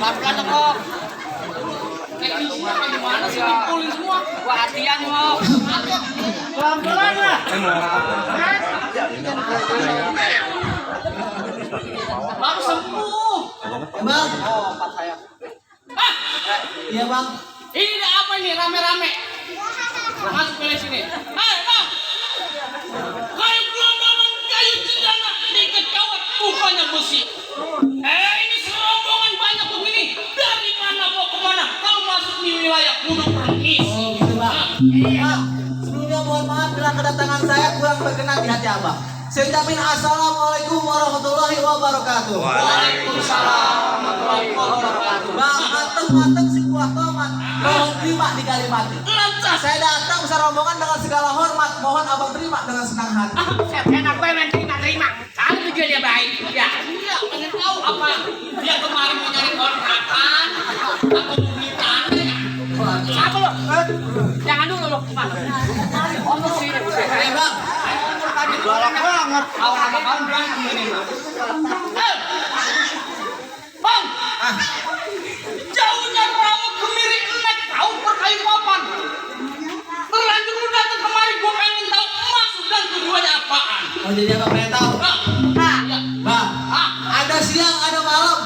Pelan-pelan kok. Gimana sih dipulin semua? Gua hatian kok. Pelan-pelan lah. Baru sembuh. Bang. Oh, empat saya. Iya bang. Ini ada apa nih rame-rame? Masuk ke sini. Bang. Kayu gelondongan kayu cendana dikecawat bukannya besi. Ini serombongan banyak begini. Dari mana mau kemana? Kau masuk di wilayah kudu permisi. Oh gitu bang. Iya. Sebelumnya mohon maaf bila kedatangan saya kurang berkenan di hati abang. Saya ucapin assalamualaikum warahmatullahi wabarakatuh. Waalaikumsalam warahmatullahi wabarakatuh. Bang, mateng-mateng si buah tomat. Mohon terima di Kalimati. Lancar. Saya datang serombongan dengan segala hormat. Mohon abang terima dengan senang hati. Enak banget terima. Kalau tujuannya baik, ya. Iya, pengen tahu apa dia kemarin mau nyari kontrakan atau mau beli tanah ya? Apa lo? Jangan dulu lo. Ngomong sih. Bang. Galak banget. Awal sama kamu berantem ini. Bang. Jauhnya rawa kemiri enek tahu perkayu papan. Terlanjur lu datang kemari gua pengen tahu maksud dan tujuannya apaan. Oh jadi abang pengen tahu? Bang. Ada siang, ada malam,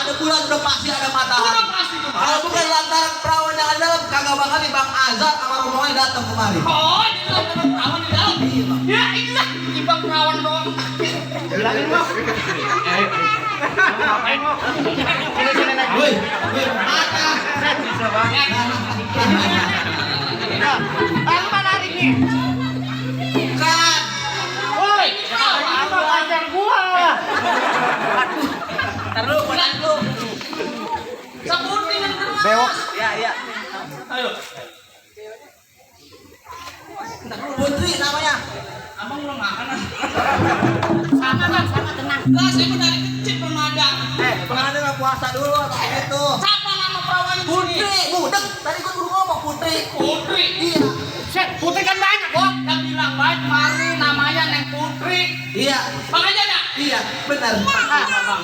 ada bulan, udah pasti ada matahari. Udah pasti tuh. Kalau bukan lantaran perawan yang ada dalam, kagak bakal nih Bang Azhar sama rombongan datang kemari. Oh, ini lantaran perawan di dalam. Ya inilah ibang perawan doang. Bilangin lo. Ngapain lo? Woi, mata. Bisa banget. Aku mana hari ini? Kan. Woi, apa pacar gua? Taruh, bulan lu. Sebutin yang keras. Bewok. Ya. Ayo. Putri namanya. Abang belum makan ah. Sama bang, sama tenang. Lah saya pun dari kecil belum ada. Pernah ada nggak puasa dulu atau gitu? Siapa nama perawan di sini? Putri, budek. Tadi gua baru ngomong Putri. Putri. Iya. Set, Putri kan banyak kok. Yang bilang baik mari namanya Neng Putri. Iya. Bang aja ya? Iya, benar. Bang.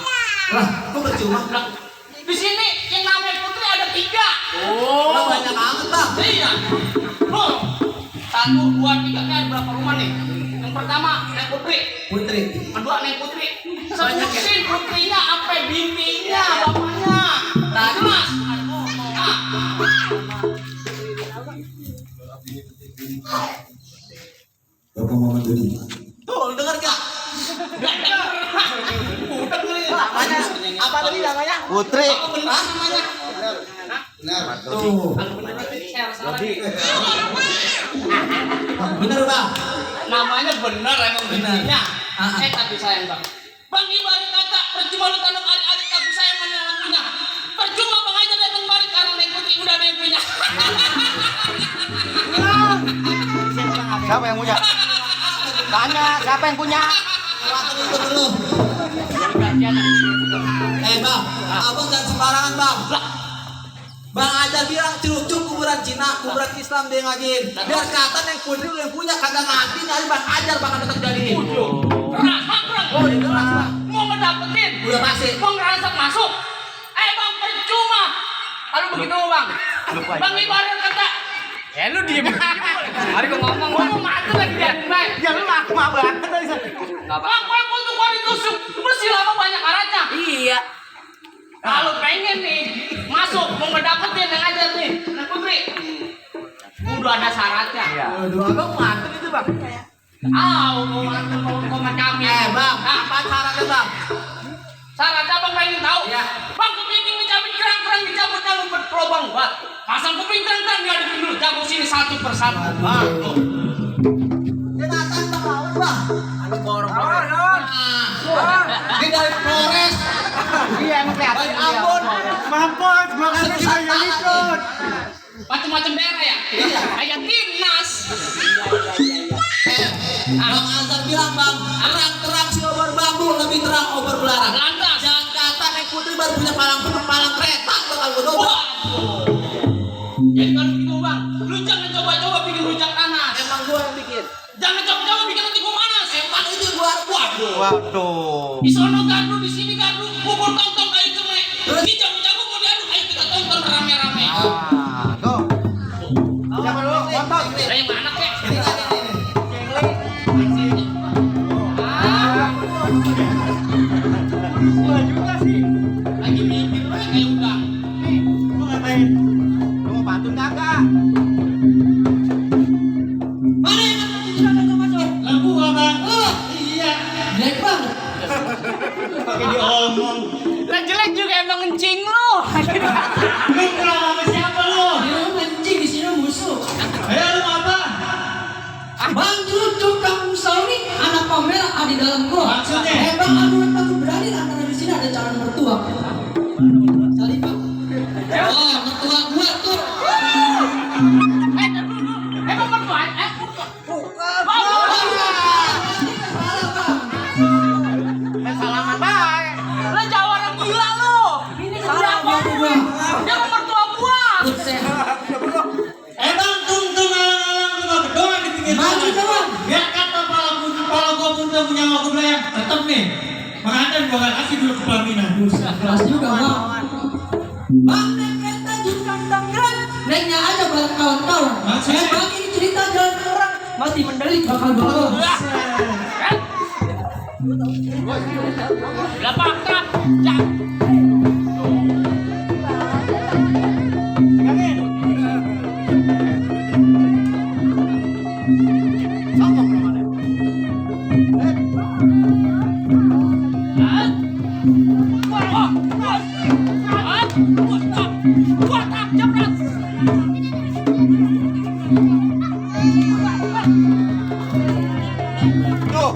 Lah, kok percuma? Lah, di sini yang namanya Putri ada 3. Lah banyak banget, Bang. Iya. Oh. 1, 2, 3 kan berapa rumah nih? Yang pertama Neng Putri. Putri. Kedua Neng Putri. Banyak ya? Sebutin putrinya sampai bininya, bapaknya. Jelas. Bapak Muhammad Dodi. Tuh, dengar gak? Namanya apa tadi namanya? Putri. Benar namanya. Benar. Tuh. Benar, Bang. Namanya benar emang bininya. Ah. Tapi sayang bang. Bang ibarat kata percuma lu tanam adik-adik tapi sayang mana yang punya. Percuma bang aja datang balik karena Neng Putri udah ada yang punya. Siapa yang punya? Tanya, siapa yang punya? Waktu itu dulu. Bang, abang jangan sembarangan, Bang. Bang Ajar bilang cucuk kuburan Cina, kuburan Islam dia ngajiin. Biar kata Neng Putri lu yang punya kagak ngerti nyari Bang Ajar bakal tetap jadiin. Keras bang. Oh, ini keras, Bang. Mau ngedapetin? Udah pasti. Mau ngerasak masuk? Bang percuma. Kalau begitu bang. Bang ibarat kata. Lu diem. Hari gua ngomong bang. Ngomong mati lagi dia. Ya lu ngaku mah banget tadi. Bang kue untuk kue ditusuk. Mesti lama banyak karatnya. Iya. Kalau pengen nih masuk mau ngedapetin yang aja nih Neng Putri. Udah ada syaratnya. Iya. Aduh, abang mantep itu, Bang. Mau macam Bang, apa syaratnya bang? Syaratnya abang pengen tahu? Iya. Bang kepingin dicabut kerang-kerang dicabut berkelobang buat. Pasang kuping kerang-kerang diaduk dulu. Cabut sini satu persatu. Dia datang bang lawan bang. Anu borong. Dia dari Flores. Iya emang kelihatan. Dari Ambon. Mampus, makanya saya ikut. Macam-macam daerah ya? Kayak timnas. Bang Azhar bilang bang, terang si obar bambu lebih terang obar belarang. Lantas. Jangan kata naik putri baru punya palang kereta bakal gue Waduh. dobrak. Jadi kalau begitu bang, lu jangan coba-coba bikin rujak panas. Emang gue yang bikin. Jangan coba-coba bikin roti gua panas. Emang itu gue harus buat. Waduh. Di sono gaduh, di sini gaduh, pukul tong-tong kayu cemek. Ini jago-jago mau diaduk, ayo kita tonton rame-rame. Go. Siapa dulu? Kontak. Lah yang mana kek? Gua juga sih. Lagi mikir lah kayak udah. Lu ngapain? Lu mau pantun kagak? Mana yang silakan ke masuk? Lagu apa? Iya. Jelek banget. Pakai diomong. Lah jelek juga emang encing lu. Lu pulang sama siapa lu? Dia mencing di sini musuh. Ayo lu apa? Bang Cucuk kampung Sauni anak pamer ada di dalam gua. Maksudnya? Bang anu takut berani antara di sini ada calon mertua. Salibah. Oh, mertua gua tuh. Emang mertua? Salaman baik. Lah jauh orang gila lu. Ini salah gua gua. Dia emang mertua gua. Bang, tungtung alang-alang lu gak berdoa di pinggir Maju jalan. coba. Biar kata kepala gua pun udah punya aku belayang. Tetep nih. Makanya gua gak kasih dulu ke pelaminan. Kelas juga bang. Bang naik kereta jutaan Tangerang. Naiknya aja bareng kawan-kawan. Maksudnya? Bang ini cerita jalan orang mati mendelik bakal bagus. Lah pakak. Jak. Tuh.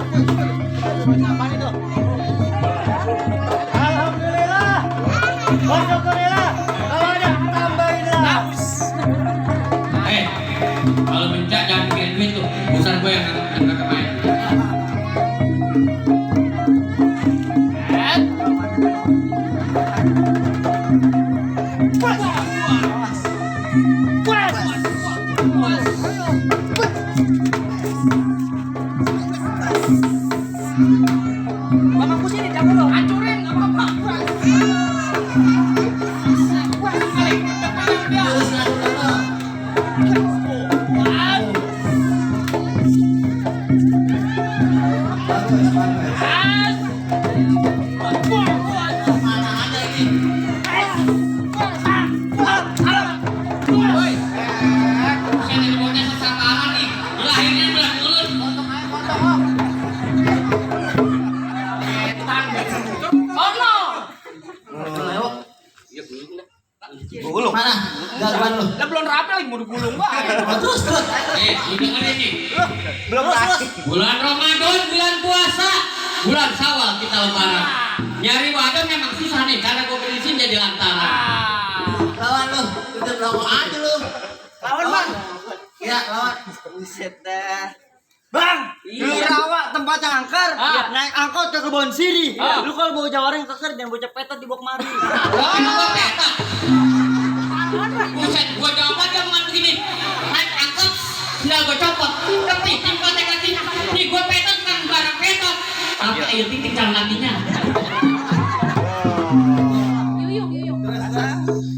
Apaan itu? Alhamdulillah. Alhamdulillah. Kalau ada tambahin lah. Kalau bencak jangan bikin duit tuh. Urusan gue yang main. Bapakku sini jangan lo. Hancurin nggak apa-apa. Terus lalu. Mana ada ini? Saya dari bocah sesamaran nih. Lahirnya belah mulut. Oh no. Gulung. Mana? Gangguan lu. Lah belum rapi lagi mau digulung Oh, terus. lu dengerin nih. Belum kasih. Bulan Ramadan, bulan puasa, bulan Syawal kita lebaran. Nyari wadah memang susah nih karena gue berisin jadi lantaran. Lawan lu. Udah berapa aja lu. Lawan, Bang. Ya, lawan. Buset dah. Bang, di Rawa tempat yang angker, naik angkot ke Kebon Siri. Lu kalau bawa jawaring keker jangan bawa cepetan dibawa kemari. Oh, gue peta. Buset, gue jawab aja dengan begini. Naik angkot, tinggal gue copot. Tapi, tinggal kaki. Nih, gue peta kan barang peta. Tapi ayo titik calon nantinya.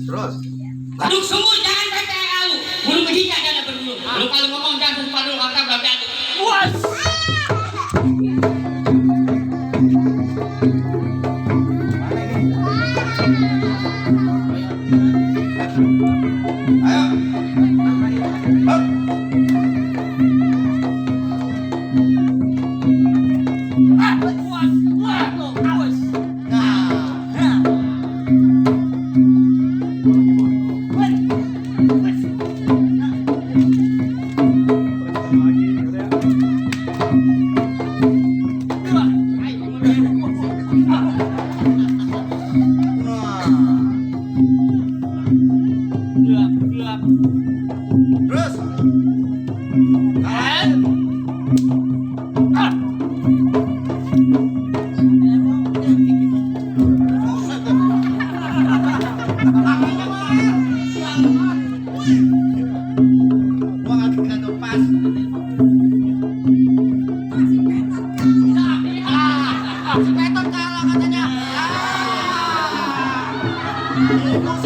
Terus. Duduk sungguh, jangan peta lu. Bulu begini aja ada berdulu. Lu kalau ngomong jangan sumpah dulu, angkat belakang jatuh. Puas. Ayo. Hop.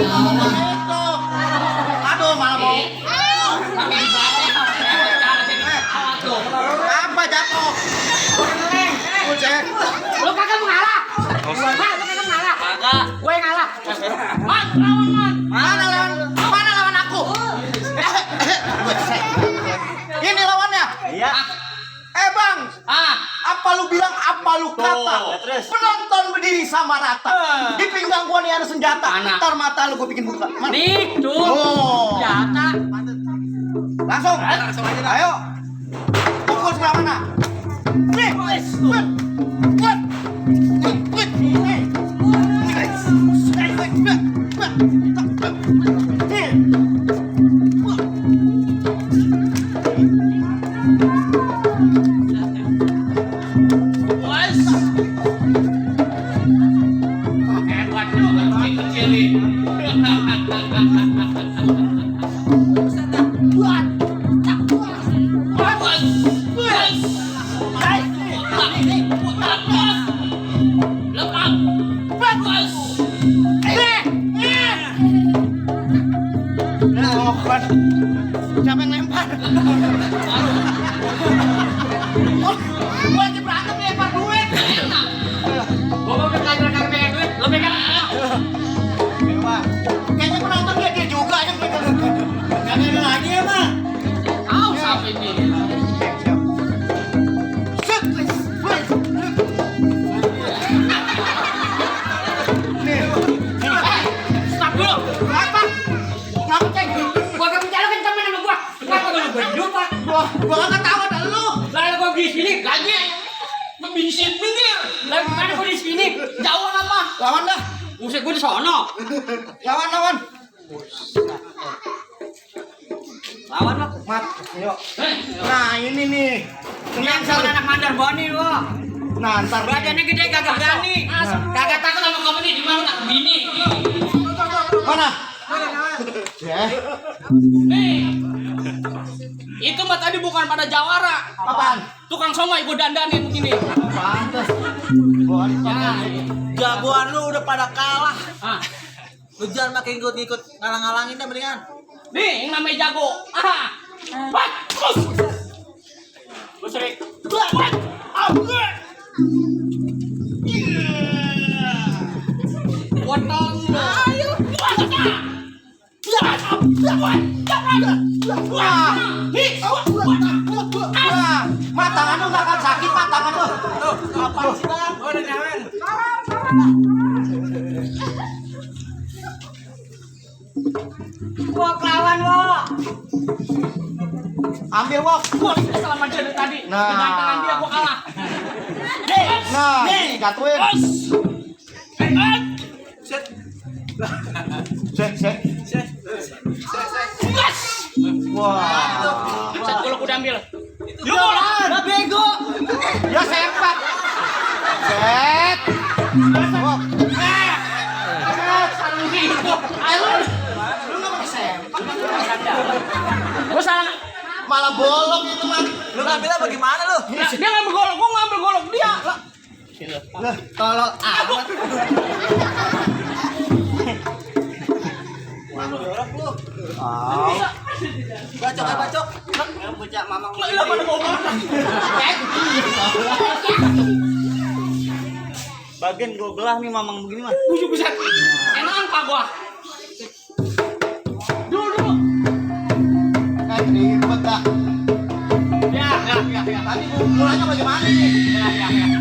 sih ngomong itu. Aduh, malah mau. Tapi ibaratnya cara jadi alat tuh. Apa jatuh? Ngeleng. Kucek. Lu kagak mengalah. Lu kagak mengalah. Kagak. Gue yang ngalah. Man, lawan man. Mana lawan aku? Ini lawannya. Iya. Bang, apa lu bilang, apa lu kata? Terus? Penonton berdiri sama rata. Di pinggang gua nih ada senjata. Mana? Ntar mata lu gua bikin buka. Mana? Nih, tuh. Oh. Jata. Langsung aja. Ayo. Pukul sebelah mana? Nih. Hebat juga si kecil ini. Siapa yang lempar? Gua aja berantem lempar duit. Gua mau kagak pegang duit, lu pegang. Kayaknya penonton dia juga yang pegang. Gak ada lagi ya, Bang. Kau sampai ini. Stop dulu. Apa? Kenapa, Ceng? Gua gak bicara kan temen sama gua. Kenapa gua berdua, Pak? Gua gak tahu ada lu. Lalu gua di sini lagi. Membisit minggir. Lalu mana gua di sini? Jauh apa? Lawan dah. Musik gua di sono. Lawan. Lawan lo. Mat, yuk. Nah, ini nih. Yang sama anak mandar boni lu. Nah, ntar Badannya gede kagak berani. Kagak takut sama kamu nih di mana tak bini. mana? Ya. Nih. Itu mah tadi bukan pada jawara. Apaan? Tukang somai gua dandanin begini. Pantes. Jagoan lu udah pada kalah. Ah. Lu jangan makin ikut-ikut ngalang-ngalangin dah mendingan. Nih, yang namanya jago. Bagus. Lu sering. Potong lu. Ayo. Mat, tangan lu gak akan sakit, Mat, tangan lu. Apa sih, Bang? Udah nyawen. Gua kelawan lo. Ambil, Wok. Gua selama jadi tadi. Nah. Dengan tangan dia gua kalah. Nah, jatuhin. Set. Wah. Set gua udah ambil. Udah bego. Ya sempat. Set. Wok. Gua salah. Malah bolong itu, Mat. Lu ngambilnya bagaimana lu? Dia ngambil golok, gua ngambil golok dia. Lah, tolol amat. Bacok. Bocah mamang. Lah mana golok? Bagian gua belah nih mamang begini mah. Bujuk buset. Enak apa gua? Dulu. Ribet dah. Ya. Tadi mulanya bagaimana nih? Ya.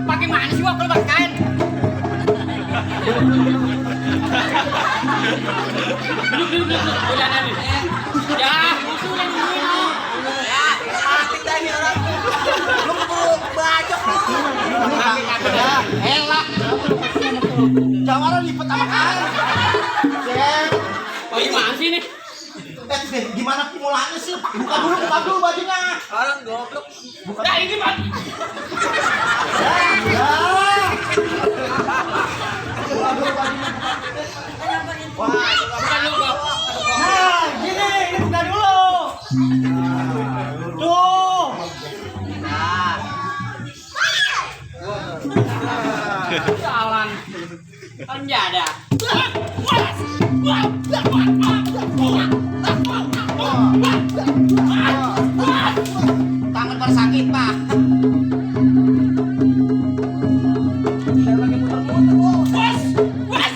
Pakai mana sih gua kalau pakai kain? Duduk. Udah nanti. Ya, usulin ini. Ya, mati dah ini orang. Lu keburu bacok lu. Ya, elah. Jawara lipet sama kain. Ceng. Bagaimana sih ini? Gimana mulanya sih? Buka dulu bajunya. Orang goblok. Ya ini Pak. Ya. Buka dulu bajunya. Wah, Bukan lu gua. nah, gini, ini buka dulu. Tuh. Jalan. Kan ada. Tangan bersakit, Pak. Saya lagi muter-muter, Bos. Was,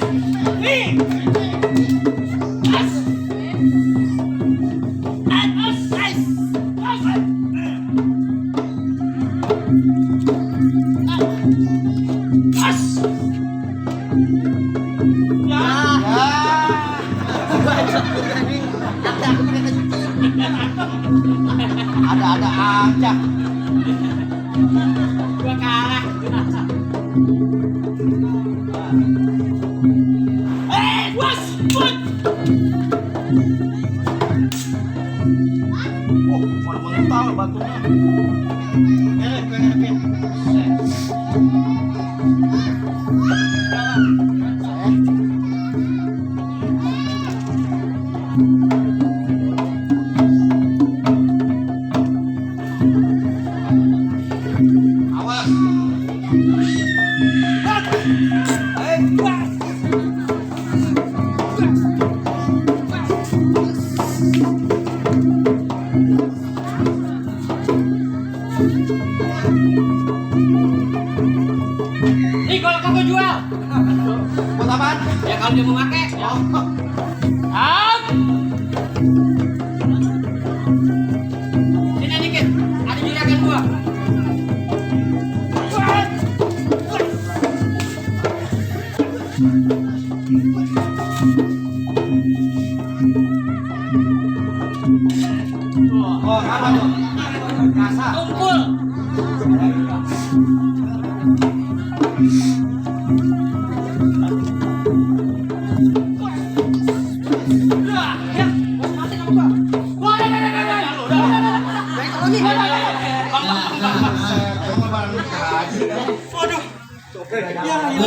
nih. Was. Ada-ada aja. Gua kalah. Was, was. Mana mengental batunya. Awas. Nih kalau kagak jual. Buat apaan? Ya kalau dia mau pakai. Out. Sini dikit. Ada juragan gua. Oh, apa tuh? Kasar. Tumpul.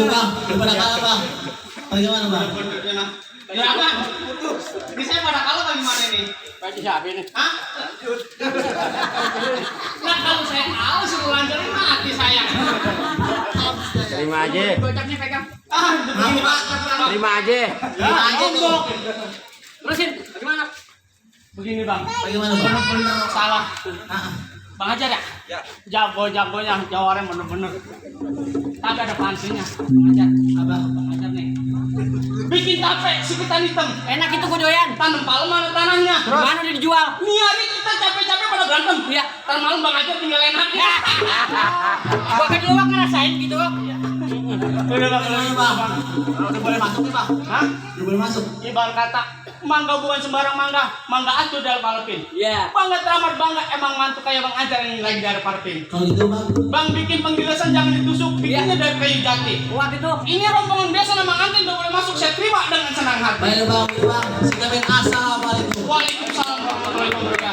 Bang, gimana kalah, Bang? Bagaimana, Bang? Ya apa? Ini saya pada kalah bagaimana nih? Bagi siapa ini? Hah? Nah kalau saya kalah suruh lancarin mati saya. Terima aja. Gocapnya pegang. Mau, Pak? Terima aja. Terima aja tuh. Terusin, bagaimana? Begini bang. Bagaimana, Bang? Salah. Ah, Bang aja dah. Ya. Jago-jagonya jawarnya bener-bener. Tapi ada pansinya. Bang aja. apa? Bang aja nih. Bikin tape si kita hitam. Enak itu gue doyan. Tanam palem mana tanahnya? Mana udah dijual? Nih hari kita capek-capek pada berantem. Iya. Ntar malam bang aja tinggal enak. Gua kan dulu bang ngerasain gitu bang. Udah bang, Udah boleh masuk nih, Bang? hah? Udah boleh masuk. Ibarat kata mangga bukan sembarang mangga, mangga atuh dalam palepin. Iya. Bangga teramat bangga emang mantu kayak bang ajar yang lagi dari palepin. Kalau gitu, Bang. Bang bikin penjelasan jangan ditusuk, bikinnya dari kayu jati. Waktu itu ini rombongan biasa nama antin udah boleh masuk, saya terima dengan senang hati. Baik, Bang. Bang. Kita main asal, Assalamualaikum. Waalaikumsalam warahmatullahi wabarakatuh.